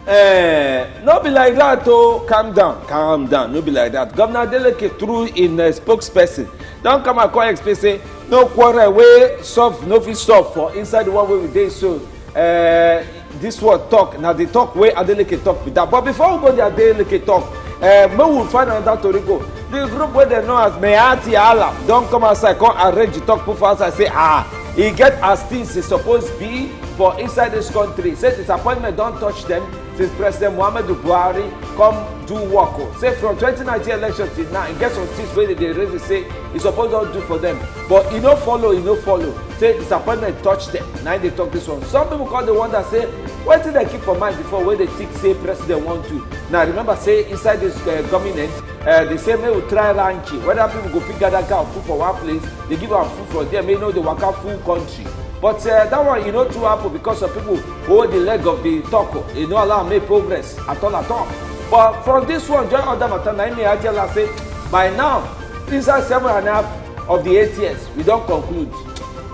Eh, no be like that o. Calm down, calm down. No be like that. Governor Adeleke, through im uh, spokesperson, don come and come explain say no quarrel wey solve no fit solve for inside the one wey we dey so. Uh, this one talk na the talk wey Adeleke talk be that. But before we go the Adeleke talk, uh, make we find another tori go. The group wey dem know as Mehati Allah don come outside, come arrange the talk, put for outside say, ah, e get as things e suppose be for inside this country. Say disappointment don touch them since President Muhammadu Buhari come do work o. Say from twenty nineteen election till now, e get some things wey dem dey raise say e suppose don do for them, but e no follow, e no follow. Say disappointment touch them. Na im dey talk this one. Some people come dey wonder say wetin dem keep for mind before wey dem think say president wan do. Now remember say inside this uh, government, uh, they say make we try ranking whether people go fit gather cow put for one place, they give am food for there, make e no dey waka full country. But uh, that one e no too happen because of people hold the leg of the talk o. E no allow make progress at all at all. But from this one join other matter, na im me I tell am say by now, inside seven and a half of the eight years, we don conclude.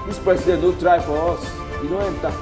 This president no try for us, e no enter.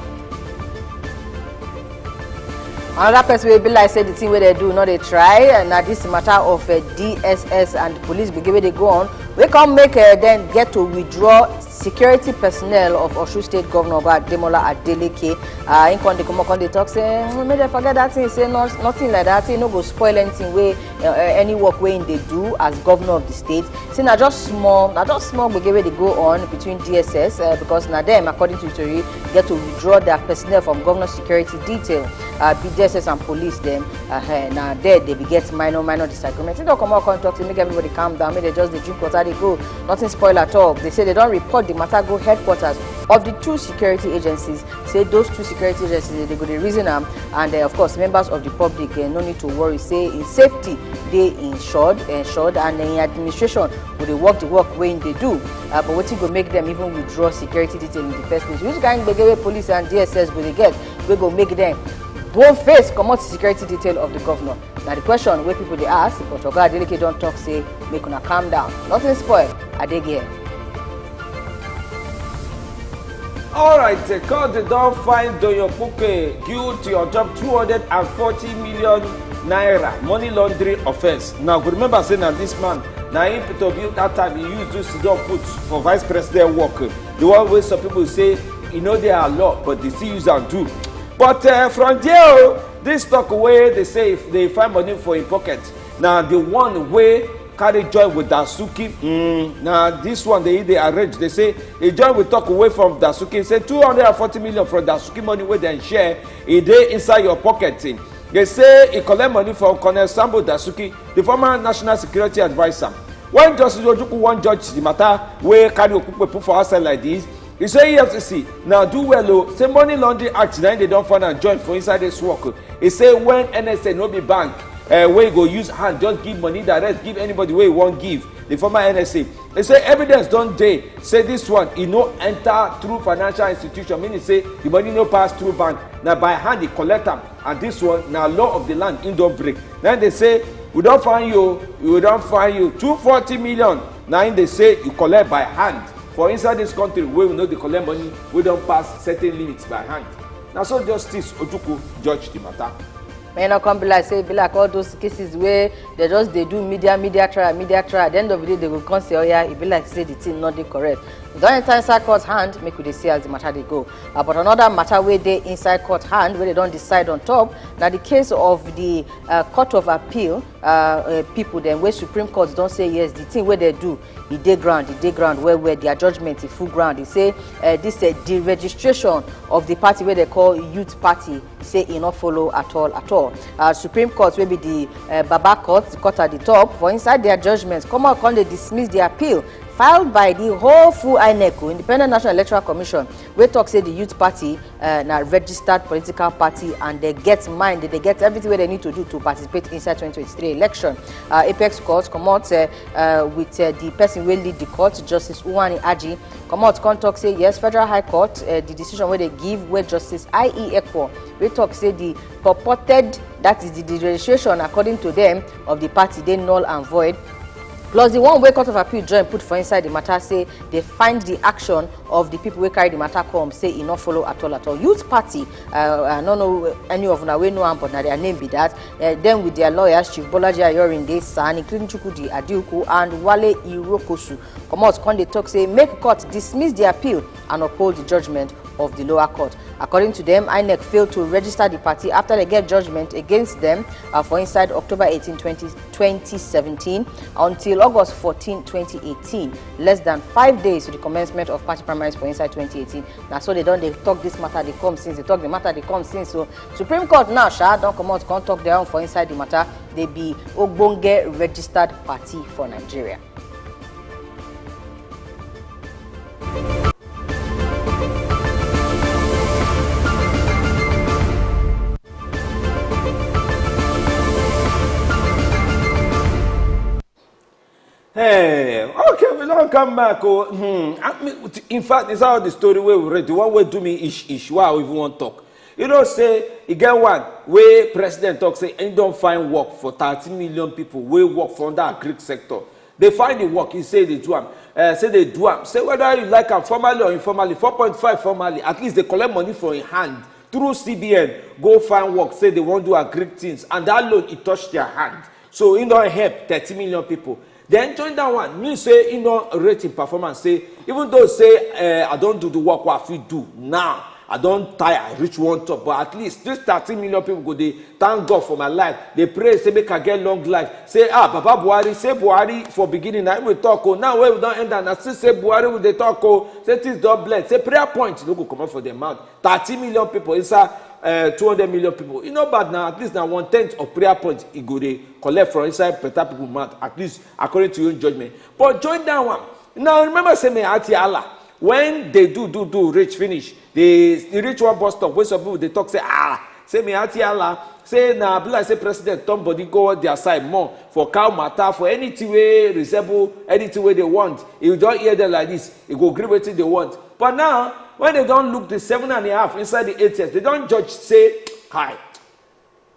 Another person wey be like say the thing wey they do no dey try, uh, na this matter of uh, D S S and police gbege wey dey go on, wey come make uh, them get to withdraw security personnel of Osun State Governor Oga Ademola Adeleke. Uh, im come dey comot come dey talk say, mm, make dem forget that thing, say no, nothing like that, say e no go spoil anything wey uh, uh, any work wey im dey do as governor of the state. Say na just small, na just small gbege wey dey go on between D S S, uh, because na dem, according to tori, get to withdraw their personnel from governor security detail. Uh, be D S S and police dem, uh, eh, na there they be get minor minor disagreement. Im don comot come talk say make everybody calm down, make dem just dey drink water dey go, nothing spoil at all. They say they don report the matter go headquarters. of the two security agencies, say those two security agencies, they go dey reason am, and uh, of course, members of the public uh, no need to worry, say in safety dey ensured, ensured, and in administration go dey work the work wey im dey do. Uh, but wetin go make them even withdraw security detail in the first place? Which kind gbege wey police and D S S go dey get wey go make them bone face comot security detail of the governor? Na the question wey people dey ask, but Oga Adeleke don talk say make una calm down. Nothing spoil, I dey here. Alright, the court don find Doyo Puke guilty on top two hundred and forty million naira money laundering offense. Now, go remember say na this man, na him to build that time he use do sidon put for vice president work. The one wey some people say e no dey our law, but they still use am do. But uh, from there, oh, this talk wey dey say if they find money for him pocket, na the one wey carry join with Dasuki. Mm, na this one dey dey arrange. They say he join with talk away from Dasuki. Say two hundred and forty million from Dasuki money wey dem share, e dey inside your pocket. They say he collect money from Colonel Sambo Dasuki, the former national security adviser. When Justice Ojukwu wan judge the matter wey carry Okpukpe put for outside like this, he say E F C C na do well o. Say money laundering act na im dey don find am join for inside this work. He say when N S A no be bank uh, wey go use hand just give money direct give anybody wey wan give, the former N S A. He say evidence don dey say this one e no enter through financial institution, meaning say the money no pass through bank, na by hand he collect am, and this one na law of the land im don break. Then they say we don find you, we don find you two forty million. Na im dey say you collect by hand for inside this country wey we no dey collect money wey don pass certain limits by hand. Na so Justice Ojukwu judge the matter. May no come be like say e be like all those cases wey they just dey do media media trial media trial, at the end of the day they go come say, oh yeah, e be like say the thing no dey correct. E don enter inside court hand, make we dey see as the matter dey go. Uh, but another matter wey dey inside court hand wey they don decide on top na the case of the uh, Court of Appeal uh, uh, people dem wey Supreme Court don say yes, the thing wey they do e dey ground, e dey ground well well. Their judgment e full ground. E say uh, this uh, the registration of the party wey they call Youth Party say e no follow at all at all. Uh, Supreme Court wey be the uh, Baba Court, the court at the top, for inside their judgment come out come dey dismiss the appeal filed by the whole full INEC, Independent National Electoral Commission, wey talk say the Youth Party uh, na registered political party and they get mind, they get everything wey they need to do to participate inside twenty twenty-three election. Uh, Apex Court comot uh, uh, with uh, the person wey lead the court, Justice Uwani Aji, comot come talk say yes, Federal High Court, uh, the decision wey they give wey Justice I E Ekwo wey talk say the purported, that is the, the registration according to them of the party dey null and void. Plus the one wey Court of Appeal join put for inside the matter say they find the action of the people wey carry the matter come say e no follow at all at all. Youth Party, uh, I no know any of una wey know am, but na their name be that. Uh, then with their lawyers, Chief Bolaji Ayorinde, San, including Chukwudi Adiuku and Wale Irokosu, comot come dey talk say make court dismiss the appeal and uphold the judgment of the lower court. According to them, INEC failed to register the party after they get judgment against them uh, for inside October eighteen, twenty, twenty seventeen until August fourteen, twenty eighteen, less than five days to the commencement of party primaries for inside twenty eighteen. Now, so they don't they talk this matter, they come since, they talk the matter, they come since. So, Supreme Court now, Sha, don't come out, come talk their own for inside the matter. They be Ogbonge registered party for Nigeria. Hey, okay, we don't come back. Oh, hmm. I mean, in fact, it's how the story where we read, the one way do me ish ish. Why I even want talk? You know, say you get one way president talk say and don't find work for thirty million people. We work for that Greek sector. They find the work. He say they do am. Uh, say they do am. Say whether you like am formally or informally, four point five formally. At least they collect money from in hand through C B N. Go find work. Say they won't do a Greek things, and that loan it touched their hand. So e don help thirty million people. Then join that one mean say e don rate im performance, say even though say uh, I don do the work wey I fit do now, I don tire reach one top, but at least this thirteen million people go dey thank God for my life, dey pray say make I get long life. Say ah, Baba Buhari, say Buhari for beginning na him we talk o, now wey we don end am na still say Buhari we dey talk o, say things don blend, say prayer point no go comot for their mouth. Thirty million people inside uh, two hundred million people, e no bad na, at least na one tenth of prayer point e go dey collect from inside better people mouth, at least according to your own judgment. But join that one. Now remember say me Ati Allah When they do do do reach finish, they, they reach one bus stop wey some people dey talk say, ah, say me ati ala, say na be like say president turn body go their side more for cow matter, for anything wey resemble anything wey they want. You don hear them like this, you go gree wetin they want. But now, when they don look the seven and a half inside the eight years, they don judge say, hi,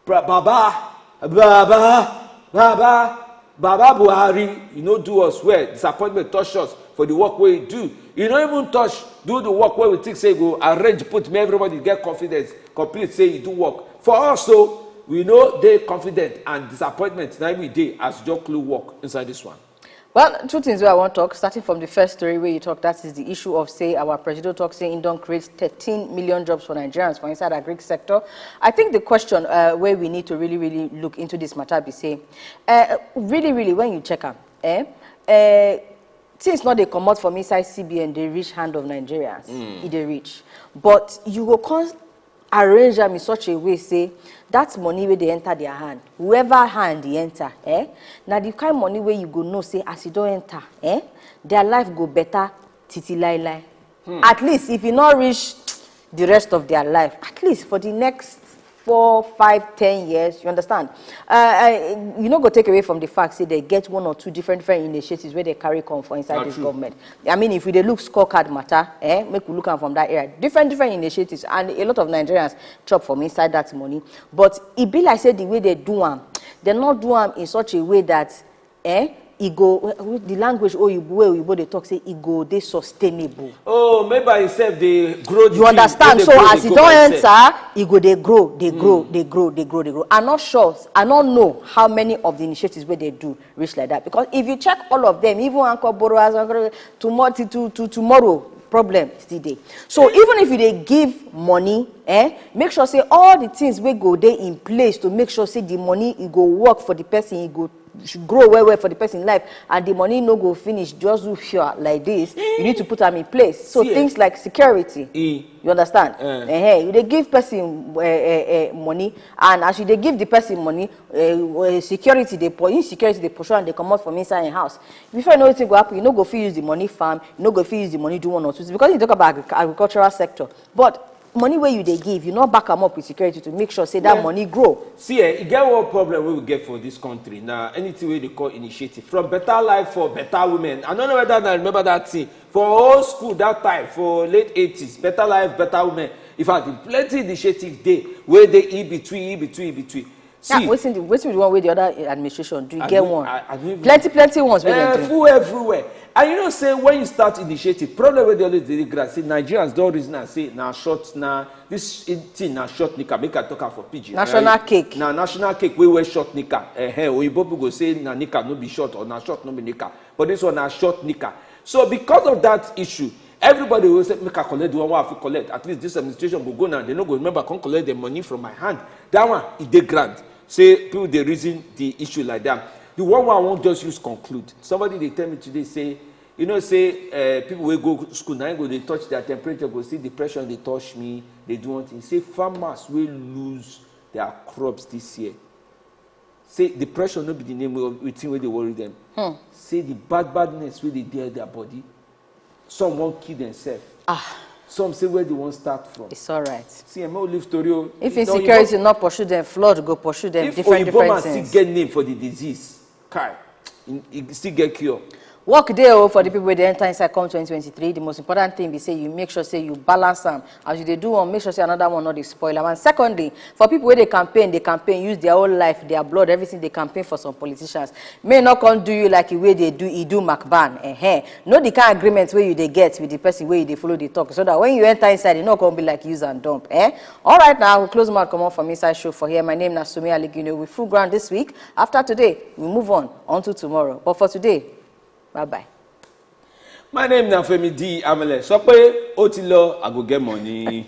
Bra- Baba, Baba, Baba, Baba Buhari, you no do us well. Disappointment touch us for the work wey you do. You no even touch do the work wey we think say go arrange put make everybody get confidence, complete say you do work. For us, so we no dey confident and disappointment na we dey as you just close work inside this one. Well, two things wey I wan talk, starting from the first story wey you talk, that is the issue of say our president talk say im don create thirteen million jobs for Nigerians for inside agric sector. I think the question uh, wey we need to really, really look into this matter be say, uh, really, really, when you check am, eh, uh, things no dey comot from inside C B N dey reach hand of Nigerians. E dey reach. But you go come arrange am in such a way say that money wey dey enter their hand, whoever hand e enter, eh, na the kind money wey you go know say as e don enter, eh, their life go better titi lai lai. At least if e no reach the rest of their life, at least for the next four, five, ten years, you understand? Uh, I, you no go take away from the fact say they get one or two different different initiatives wey they carry come for inside this government. I mean, if we dey look scorecard matter, eh, make we look am from that area. Different different initiatives, and a lot of Nigerians chop from inside that money. But e be like say the way they do am, they no do am in such a way that, eh, e go, the language oyibo wey oyibo dey talk say e go dey sustainable. Oh, maybe I sef dey grow the You understand? So as e don enter, e go dey grow, dey grow, dey grow, dey grow, dey grow. I no sure, I no know how many of the initiatives wey they do reach like that, because if you check all of them, even anchor borrowers, anchor- tomorrow to, to, to tomorrow problem still dey. So even if you dey give money, eh, make sure say all the things wey go dey in place to make sure say the money e go work for the person, e go sh- grow well well for the person life, and the money no go finish just do pure like this. You need to put am in place. So See, eh, things like security, e you understand? Eh. Eh, you dey give person uh, uh, uh, money, and as you dey give the person money, uh, uh, security dey po- insecurity dey pursue and dey comot from inside im house. Before you know wetin go happen, you no go fit use the money farm, you no go fit use the money do one or two things, because you talk about agric- agricultural sector. But money wey you dey give, you no back am up with security to make sure say that Yeah. money grow. See, eh, e get one problem wey we get for this country na anything wey dey call initiative, from better life for better women. I no know whether una remember that thing for old school that time for late eighties, better life, better women. In fact, plenty initiative dey wey dey in between, in between, in between. Now, See, wetin the wetin be the one wey the other administration do? You I get no- one. I- I no even- Plenty plenty ones wey Eh, dem do. Full everywhere. And you know say when you start initiative, problem wey dey always dey ground say Nigerians don reason am say na short, na this thing na short knicker, make I talk am for pidgin. National cake. Na national cake wey wear short knicker. Eh, oyibo people go say na knicker no be short, or na short no be knicker, but this one na short knicker. So because of that issue, everybody will say make I collect the one wey I fit collect. At least this administration go go now, they no go remember come collect the money from my hand. That one e dey ground. Say people dey reason the issue like that. The one wey I wan just use conclude, somebody dey tell me today say, you know say uh, people wey go school na im go dey touch their temperature, go see depression dey touch me, dey do one thing. Say farmers wey lose their crops this year, say depression no be the name of the thing wey dey worry them. Say the bad badness wey dey there their body, some wan kill themselves. Ah. Some say where they wan start from. It's all right. See, I no leave story o. If E don insecurity not pursue them, flood go pursue them. If Different Oyibo different man still things. Get name for the disease, kai, e e still get cure. Work dey o for the people wey dey enter inside come twenty twenty-three. The most important thing be say you make sure say you balance am. As you dey do one, make sure say another one no dey spoil am. And secondly, for people wey dey campaign, dey campaign, use their own life, their blood, everything dey campaign for some politicians. May no come do you like the way they do e do McBan. Eh, know the kind agreement wey you dey get with the person wey you dey follow dey talk, so that when you enter inside, e no come be like use and dump. Eh? All right, now we close mouth comot from inside show for here. My name na Sumi Aligino. We full ground this week. After today, we move on until tomorrow. But for today, bye bye. My name na Femi D Amele. Sọ pé ó ti lọ, I go get money.